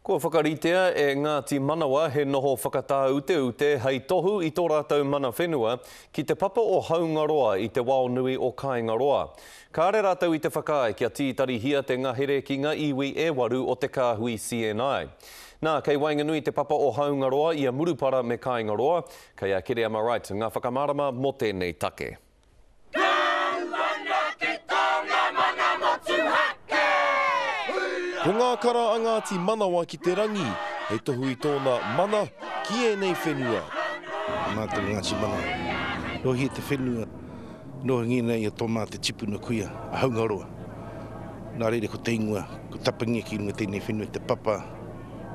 Kua whakaritea e Ngāti Manawa he noho whakatāuteute hei tohu i tō rātou mana whenua ki te papa o Haungaroa i te wao nui o Kāingaroa. Kāre rātou i te whakaae kia tītarihia te ngahere ki ngā iwi e waru o te kāhui CNI. Nā, kei waenganui te papa o Haungaroa i a Murupara me Kāingaroa, kei a Kereama Wright ngā whakamārama mō tēnei take. Ko ngā kara a Ngāti Manawa ki te rangi, hei tohu i tōna mana ki ēnei whenua. Mātou Ngāti Manawa. Nōhia te whenua, nōhingia nei e tō mātou tipuna kuia, a Haungaroa. Nā reira ko te ingoa, ko Tapangia ki runga tēnei whenua, te papa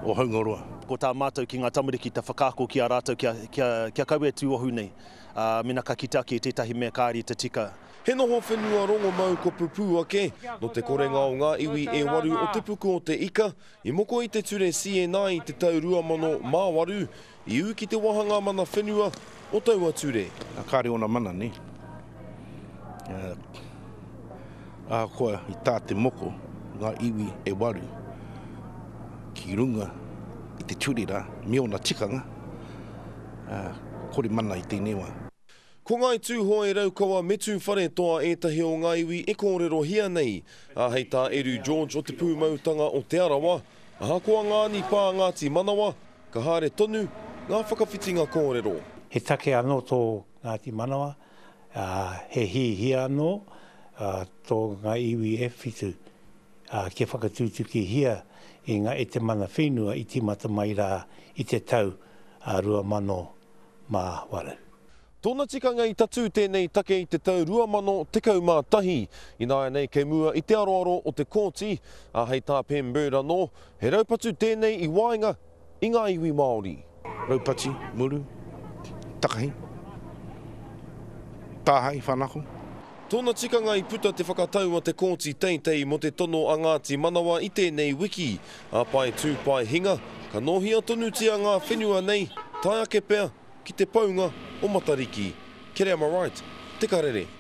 o Haungaroa. Ko tā mātou ki ngā tamariki te whakaako ki a rātou kia, kia, kia kaua e tūohu nei. ā, mēnā ka kite ake i tētahi mea kāre i te tika. He noho whenua rongomau kua pupū ake, nō te korenga o ngā iwi e waru o Te Puku o te Ika, i moko i te ture CNI i te tau 2008, i ū ki te wāhanga mana whenua o taua ture. Kāre ōna mana, nē. Ahakoa i tā te moko ngā iwi e waru ki runga i te ture rā me ōna tikanga, ā, kore mana i tēnei wā. Ko Ngāi Tūhoe, Raukawa me Tūwharetoa ētahi o ngā iwi e kōrerohia nei, ā, hei tā Eru George o Te Pūmautanga o Te Arawa, ahakoa ngā anipā Ngāti Manawa, ka haere tonu ngā whakawhitinga kōrero. He take anō tō Ngāti Manawa, ā, he hihia anō tō ngā iwi e whitu, ā, kia whakatūtukihia i ngā e te mana whenua i tīmata mai rā i te tau 2008. Tōna tikanga i tatū tēnei take i te tau 2011, ināianei kei mua i te aroaro o te kōti, ā, hei tā Pem Bird anō, he raupatu tēnei i waenga i ngā iwi Māori. Raupati, muru, takahi, tāhae, whanako. Tōna tikanga i puta te whakatau a te Kōti Teitei mō te tono a Ngāti Manawa i tēnei wiki. Ā pae tū pae hinga, ka nōhia tonutia ngā whenua nei, tae ake pea ki te paunga o Matariki. Kereama Wright, Te Karere.